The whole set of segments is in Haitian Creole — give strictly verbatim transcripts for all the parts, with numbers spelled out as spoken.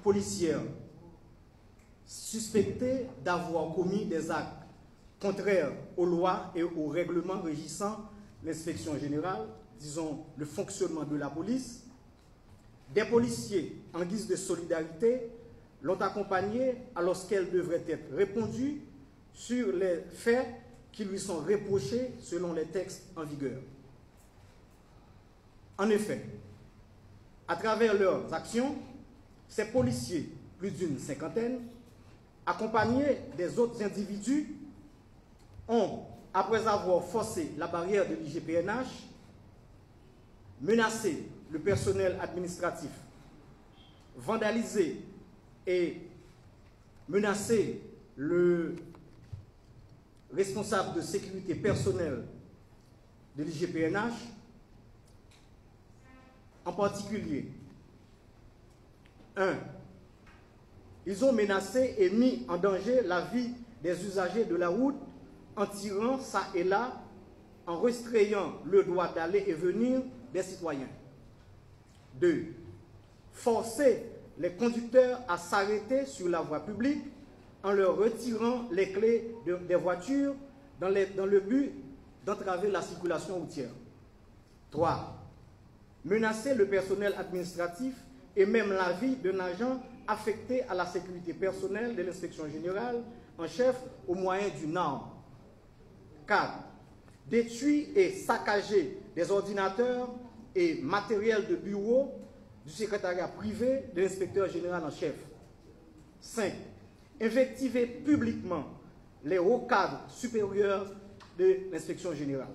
policières suspectées d'avoir commis des actes contraires aux lois et aux règlements régissant l'inspection générale, disons le fonctionnement de la police, des policiers, en guise de solidarité, l'ont accompagnée alors qu'elle devrait être répondue sur les faits qui lui sont reprochés selon les textes en vigueur. En effet, à travers leurs actions, ces policiers, plus d'une cinquantaine, accompagnés des autres individus, ont, après avoir forcé la barrière de l'I G P N H, menacé le personnel administratif, vandalisé et menacé le responsable de sécurité personnelle de l'I G P N H, en particulier, un, ils ont menacé et mis en danger la vie des usagers de la route en tirant ça et là, en restreignant le droit d'aller et venir des citoyens. Deux, forcer les conducteurs à s'arrêter sur la voie publique en leur retirant les clés de- des voitures dans les- dans le but d'entraver la circulation routière. Trois, menacer le personnel administratif et même la vie d'un agent affecté à la sécurité personnelle de l'inspection générale en chef au moyen d'une arme. Quatre, détruire et saccager des ordinateurs et matériel de bureau du secrétariat privé de l'inspecteur général en chef. Cinq, invectiver publiquement les hauts cadres supérieurs de l'inspection générale.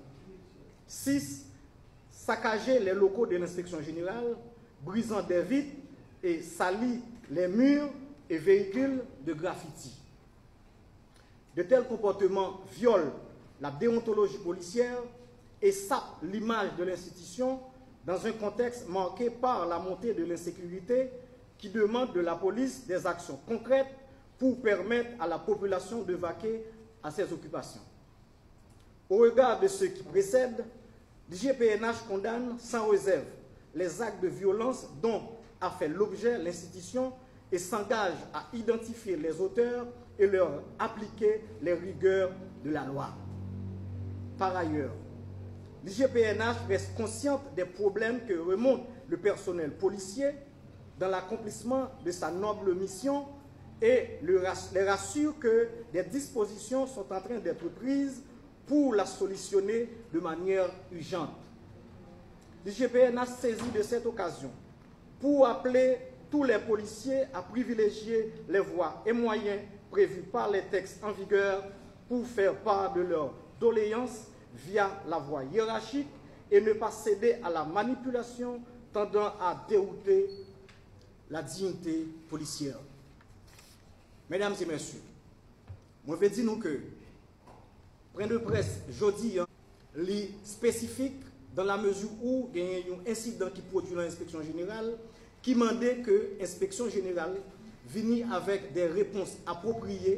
Six, saccager les locaux de l'inspection générale, brisant des vitres et salir les murs et véhicules de graffiti. De tels comportements violent la déontologie policière et sapent l'image de l'institution dans un contexte marqué par la montée de l'insécurité qui demande de la police des actions concrètes pour permettre à la population de vaquer à ses occupations. Au regard de ce qui précède, l'I G P N H condamne sans réserve les actes de violence dont a fait l'objet l'institution et s'engage à identifier les auteurs et leur appliquer les rigueurs de la loi. Par ailleurs, l'I G P N H reste consciente des problèmes que remonte le personnel policier dans l'accomplissement de sa noble mission et le ras- les rassure que des dispositions sont en train d'être prises pour la solutionner de manière urgente. L'I G P N H saisit de cette occasion pour appeler tous les policiers à privilégier les voies et moyens prévus par les textes en vigueur pour faire part de leurs doléances via la voie hiérarchique et ne pas céder à la manipulation tendant à dérouter la dignité policière. Medam e mesye, mwen vle di nou ke pwen de près jodi a, li espesifik dans la mesure où genyen yon ensidan ki pwodui nan enspeksyon jeneral ki mande ke enspeksyon jeneral vini avèk de repons apwopriye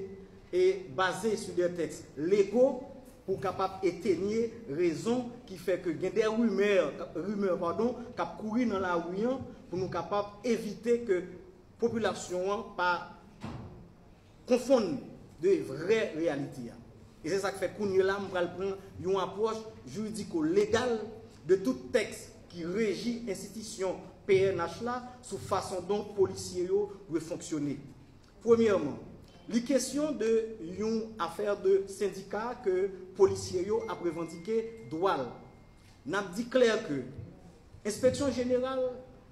e baze sou de tèks lego pou kapab etenye rezon ki fè ke gen de rimè, rimè, padon, k ap kouri nan lari an pou nou kapab evite ke popilasyon an pa konfonn de vrè reyalite a. E se sa k fè kounye la m pral pran yon apwòch jiridiko-legal de tout tèks ki reji enstitisyon P N H la sou fason dont polisye yo dwe fonksyone. Premyèman, li kesyon de yon afè de sendika ke polisye yo ap revandike dwa l. N ap di klè ke enspeksyon jeneral,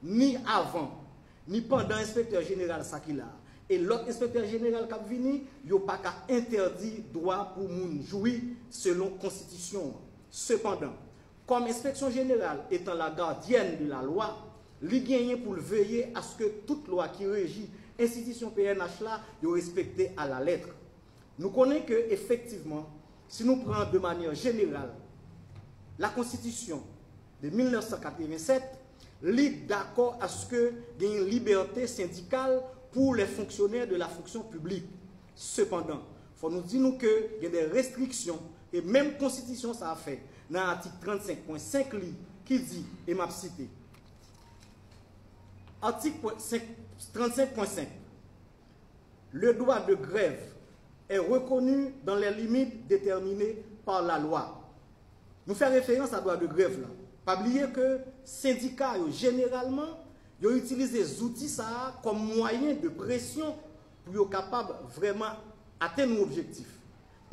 ni avan, ni pandan enspektè jeneral sa ki la, e lòt enspektè jeneral k ap vini, yo pa ka entèdi dwa pou moun jwi selon konstitisyon an. Sepandan, kòm enspeksyon jeneral etan la gardienne de la loi, li genyen pou l veye aske tout lwa ki reji enstitisyon P N H la, yo respekte alalèt. Nou konnen ke efektivman, si nou pran de manyè jeneral, la konstitisyon de mil nèf san katrevennsèt, li dakò aske genyen libète sendikal pou lè fonksyonè de la fonksyon piblik. Sepandan, fò nou di nou ke gen de restriksyon, e menm konstitisyon sa a fè nan atik trannsenk pwen senk li ki di, e m ap site, atik pwen senk, Trente-cinq point cinq. Le droit de grève est reconnu dans les limites déterminées par la loi. Nou fè referans a dwa de grèv la. Pa bliye ke sendika yo, jeneralman, yo itilize zouti sa a kòm mwayen de presyon pou yo kapab vrèman atenn yon objektif.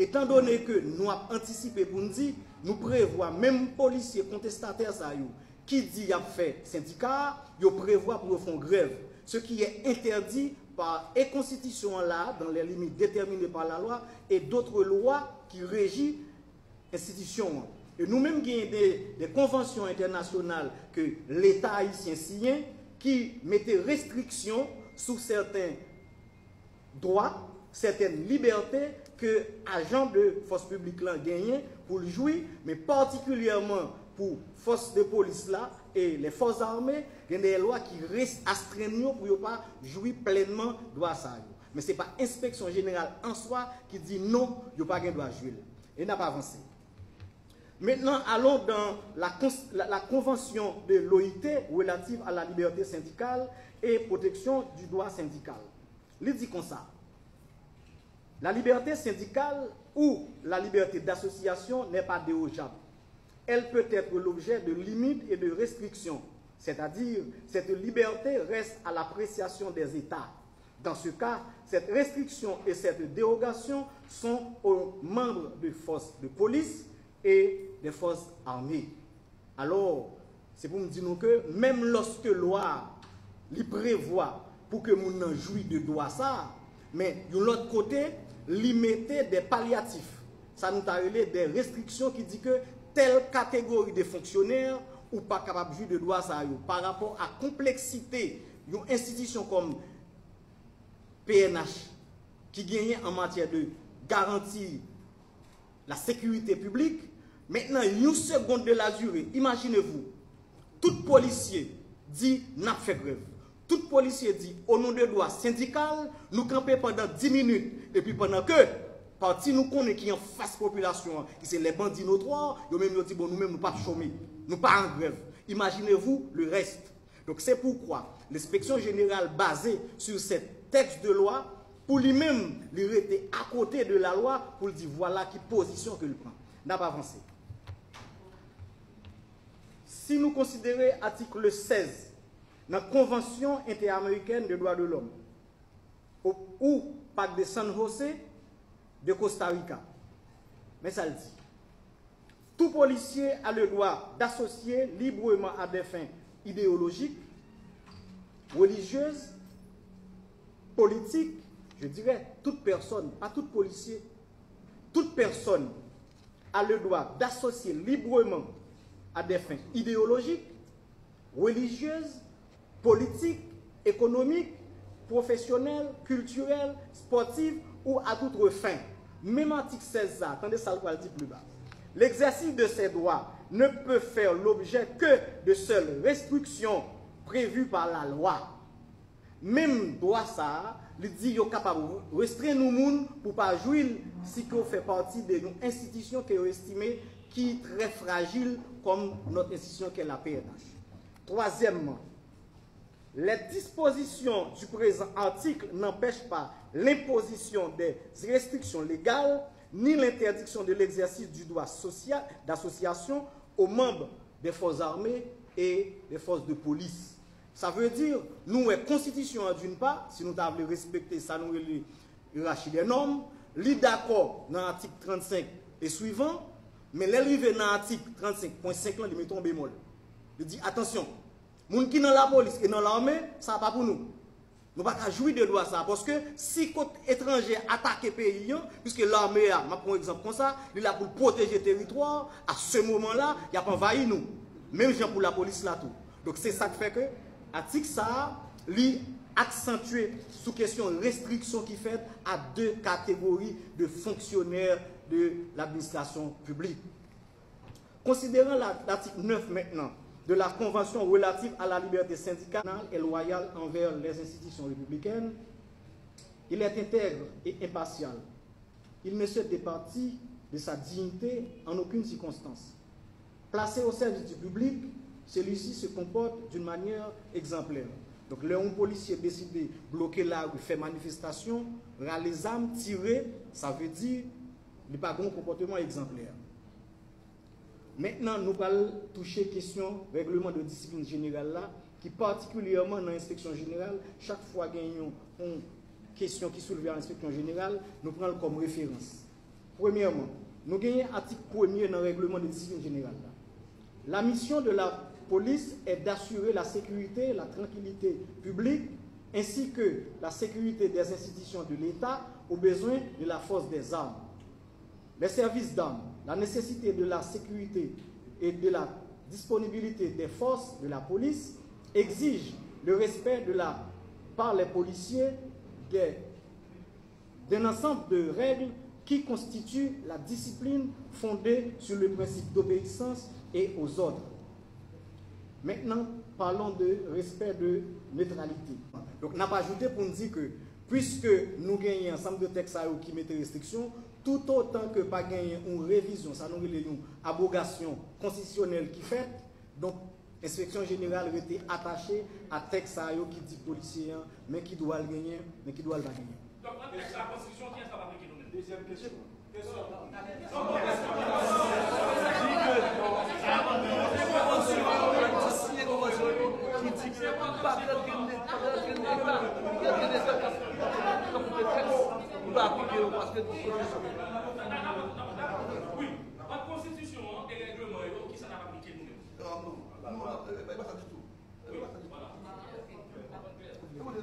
Etan done ke nou ap antisipe pou n di, nou prevwa menm polisye kontestatè sa yo ki di y ap fè sendika a, yo prevwa pou yo fè yon grèv. Ce qui est interdit par e konstitisyon an la, dans les limites déterminées par la loi, et d'autres lois qui régit enstitisyon an. E nou menm genyen de, de konvansyon entènasyonal ke Leta ayisyen siyen ki mete restriksyon sou sèten dwa, sèten libète ke ajan de fòs piblik lan genyen pou l jwi, men patikilyèman pou fòs de polis la e les forces armées, gen de lwa ki res-, astrenn yo pou yo pa jwi plènman dwa sa yo. Men se pa enspeksyon jeneral an swa ki di non, yo pa gen dwa jwi l. E n ap avanse. Maintenant, allons dans la, cons- la- la convention de l'O I T relative à la liberté syndicale et protection du droit syndical. Li di konsa, la liberté syndicale ou la liberté d'association n'est pas dérogeable. Elle peut être l'objet de limites et de restrictions, c'est-à-dire cette liberté reste à l'appréciation des États. Dans ce cas, cette restriction et cette dérogation sont aux membres de forces de police et des forces armées. Alò, se pou m di nou ke menm lòske lwa a, li prevwa pou ke moun nan jwi de dwa sa a, men yon lòt kote, li mete de palyatif, sa nou ta rele de restriksyon ki di ke tèl kategori de fonksyonè ou pa kapab jwi de dwa sa yo pa rapò a konpleksite yon enstitisyon kòm P N H ki genyen an matyè de garanti la sécurité publique. Maintenant, yon segonn de la durée, imaginez-vous, tout polisye di n ap fè grèv. Tout polisye di, o non de dwa sendikal, nou kanpe pandan dis minit. Epi pandan ke pati nou konnen ki anfas popilasyon an, ki se les bandits notoires, yo menm yo di, bon, nou menm nou p ap chome, nou pa an grèv. Imaginez-vous le reste. Donk, se poukwa Lenspeksyon Jeneral baze sur ce texte de loi, pou li menm, li rete akote de la lwa pou l di vwala ki pozisyon ke l pran. N ap avanse. Si nou konsidere atik sèz nan Konvansyon Entèamerikèn de Dwa de Lòm, ou, ou Pak de San Jose de Costa Rica. Men sa l di. Tout policier a le droit d'associer librement à des fins idéologiques, religieuses, politiques, je dirais, toute personne, pas tout policier, toute personne a le droit d'associer librement à des fins idéologiques, religieuses, politiques, économiques, professionnelles, culturelles, sportives ou à d'autres fins. Menm atik sèz sa, tande sa l pral di pli ba. L'exercice de ces droits ne peut faire l'objet que de seules restrictions prévues par la loi. Menm dwa sa a, li di yo kapab restrenn yon moun pou pa jwi l si ke w fè pati de yon enstitisyon ke yo estime ki trè frajil kòm notre institution qu'est la P N H. Troisièmement, les dispositions du présent article n'empêchent pas l'imposition des restrictions légales ni l'interdiction de l'exercice du droit social d'association aux membres des forces armées et des forces de police. Sa vle di, nou wè konstitisyon an, d'une part, si nou ta vle respekte sa nou rele hiérarchie des normes, li dakò nan atik trannsenk e swivan, men lè l rive nan atik trannsenk pwen senk lan, li mete yon bemòl. Li di, atansyon, moun ki nan lapolis e nan lame, sa pa pou nou. Nou pa ka jwi de dwa sa a, paske si kot etranje atake peyi an, piske lame a, m ap pran yon egzanp konsa, li la pou l pwoteje teritwa, a se moman la, y ap anvayi nou. Menm jan pou lapolis la tou. Donk, se sa k fè ke atik sa a, li aksantye sou kesyon restriksyon ki fèt a de kategori de fonksyonè de ladministrasyon piblik. Considérant la- l'article neuf maintenant de la Convention relative à la liberté syndicale et loyale envers les institutions républicaines, il est intègre et impartial. Il ne se départit de sa dignité en aucune circonstance. Placé au service du public, celui-ci se comporte d'une manière exemplaire. Donk, lè yon polisye deside bloke lari, fè manifestasyon, rale zam, tire, sa vle di li pa gen yon konpòteman egzanplè. Mentnan, nou pral touche kesyon règleman de disiplin jeneral la, ki patikilyèman nan enspeksyon jeneral, chak fwa gen yon, yon kesyon ki soulve a enspeksyon jeneral, nou pran l kòm referans. Premyèman, nou genyen atik premye nan règleman de disiplin jeneral la. La mission de la police est d'assurer la sécurité, la tranquillité publique, ainsi que la sécurité des institutions de l'État, au besoin de la force des armes. Les services d'armes, la nécessité de la sécurité et de la disponibilité des forces de la police exigent le respect de la, par les policiers, des d'un ensemble de règles qui constituent la discipline fondée sur le principe d'obéissance et aux ordres. Maintenant, parlons de respect de neutralité. Donk, n ap ajoute pou n di ke, puiske nou genyen ansanm de tèks sa yo ki mete restriksyon, toutotan ke pa genyen yon revizyon, sa nou rele yon abwogasyon konstitisyonèl ki fèt, donk, enspeksyon jeneral rete atache a tèks sa yo ki di polisye an, men ki dwa l genyen, men ki dwa l pa genyen. Donk, nan tèks la, konstitisyon, kiyès k ap aplike nou menm? Dezyèm kesyon. Ki di ke pa t antre Leta, pa t antre Leta, pa t antre Leta k ap, k ap, k ap fè tèks, nou pa aplike yo paske nou konstitisyon. Wi, ant konstitisyon an e règleman yo, kisa n ap aplike nou menm? Non, non, non, e pa sa ditou. E pa sa ditou. Ekoute,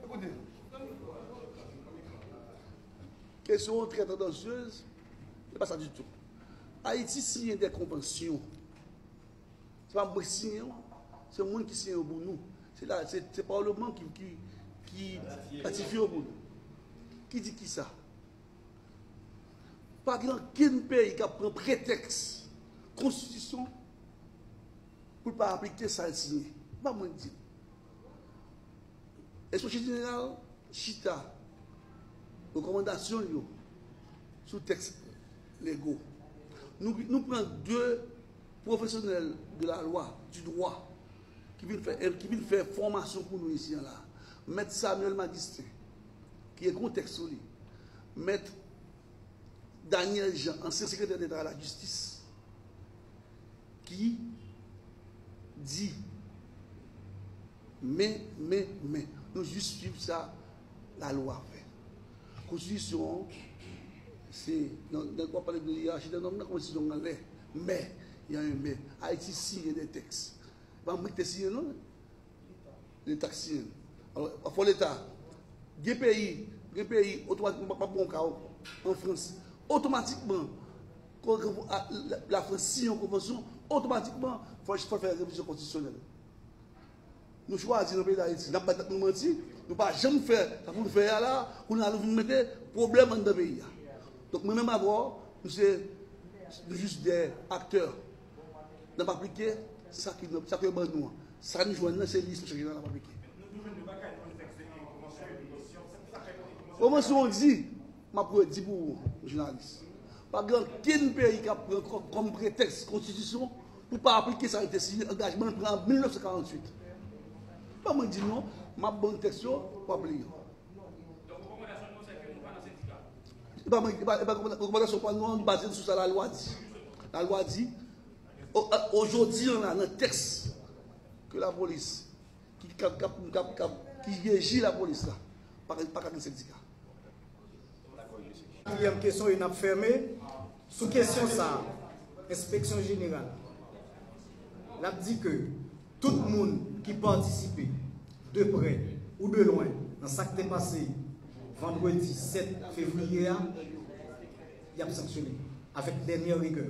ekoute. Kesyon an trè tandansyez, e pa sa ditou. Ayiti siyen de konvansyon. Se pa mwen ki siyen yo, se moun ki siyen yo pou nou. Se la, se, se palman ki, ki, ki ratifye yo pou nou. Ki di kisa? Pa gen okenn peyi k ap pran pretèks konstitisyon pou l pa aplike sa l siyen. Pa mwen k di l. Enspeksyon jeneral chita rekòmandasyon l yo sou tèks lego. Nou, nou pran de pwofesyonèl de la lwa, du droit, ki vin fè, ki vin fè fòmasyon pou nou isi an la. Mèt Samuel Madistin, ki gen yon tèks sou li. Mèt Daniel Jean, ansyen sekretè deta a lajistis, ki di, men, men, men, nou jis swiv sa lalwa fè. Konstitisyon an, se, nan, nan, w ap pale de yerachi de nòm nan, konstitisyon an anlè. Mè, y a un mè. Ayiti siyen de tèks. Pa mwen ki te siyen, non. Leta k siyen. Alò, fò Leta. Gen peyi, gen peyi, otomatikman, m ap ba w yon ka, an Frans, otomatikman, kon, kon, a, la, Lafrans siyen yon konvansyon, otomatikman, fò, fò l fè revizyon konstitisyonèl. Nou chwazi nan peyi Dayiti, n ap bay tèt nou manti, nou pa janm fè sa pou nou fè a la, kounye a nou vin mete pwoblèm anndan peyi a. Donk, mwen menm avè w, nou se, nou jis de aktè. N ap aplike sa ki, sa ke yo ban nou an. Sa n jwenn nan, se li enspeksyon jeneral ap aplike. Konvansyon an di, m ap redi pou ou, jounalis. Pa gen okenn peyi k ap pran kò-, kòm pretèks konstitisyon pou pa aplike sa l te siyen, angajman l pran an mil nèf san karanntuit. Pa mwen di non, m ap ban w tèks yo, w ap li yo. E pa mwen, e pa, e pa rekòmandasyon pa nou an, nou baze n sou sa lalwa di. Lalwa di, o, o, jodi an la, nan tèks ke lapolis, ki, k ap, k ap, k ap, k ap, ki reji lapolis la, pa, pa ka gen sendika. Katriyèm kesyon, e n ap fèmen sou kesyon sa a, enspeksyon jeneral. L ap di ke tout moun ki patisipe, de prè ou de lwen, nan sa k te pase vandredi sèt fevriye a, y ap sanksyone avèk dènyè rigè.